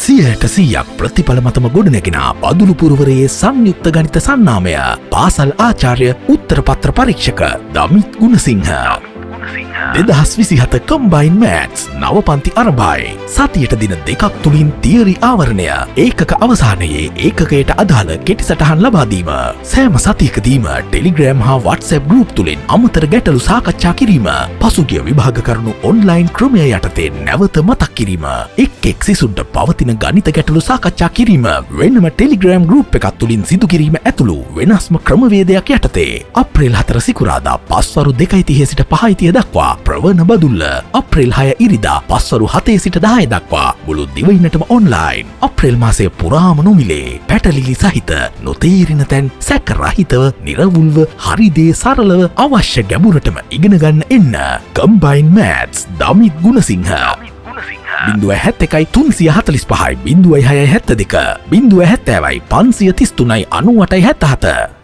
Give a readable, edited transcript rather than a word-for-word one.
100ට 100ක් ප්‍රතිඵල මතම ගොඩනැගෙන බදුලු පුරවරයේ සංයුක්ත ගණිත සන්නාමය, පාසල් ආචාර්ය, උත්තර පත්‍ර පරීක්ෂක දමිත් ගුණසිංහ. 2027 කම්බයින් මෑත්ස් නව පන්ති අරඹයි. සතියට දින 2ක් තුළින් තියරි ආවරණය, ඒකක අවසානයේ ඒකකයට අදාළ කෙටි සටහන් ලබා දීම, සෑම සතියකදීම ටෙලිග්‍රෑම් හා WhatsApp group තුළින් අමතර ගැටලු සාකච්ඡා කිරීම, පසුගිය විභාග කරුණු ඔන්ලයින් ක්‍රමය යටතේ නැවත මතක් කිරීම, එක් එක් සිසුන්ට පවතින ගණිත ගැටලු සාකච්ඡා කිරීම වෙනම ටෙලිග්‍රෑම් ගෲප් එකක් තුළින් සිදු කිරීම ඇතුළු වෙනස්ම ක්‍රමවේදයක් යටතේ අප්‍රේල් 4 සිකුරාදා පස්වරු 2:30 සිට 5:30 දක්වා ප්‍රවණ බදුල්ල, අප්‍රේල් 6 ඉරිදා පස්වරු 7 සිට 10 දක්වා මුළු දිවයිනටම ඔන්ලයින්. අප්‍රේල් මාසය පුරාම නොමිලේ, පැටලිලි සහිත, නොතේරෙන තැන් සැක රහිතව, නිරවුල්ව, හරි දේ සරලව, අවශ්‍ය ගැඹුරටම ඉගෙන ගන්න එන්න. කම්බයින් මෑත්ස්, දමිත් ගුණසිංහ. 071 345යි 06 72, 070යි 533යි 98 77.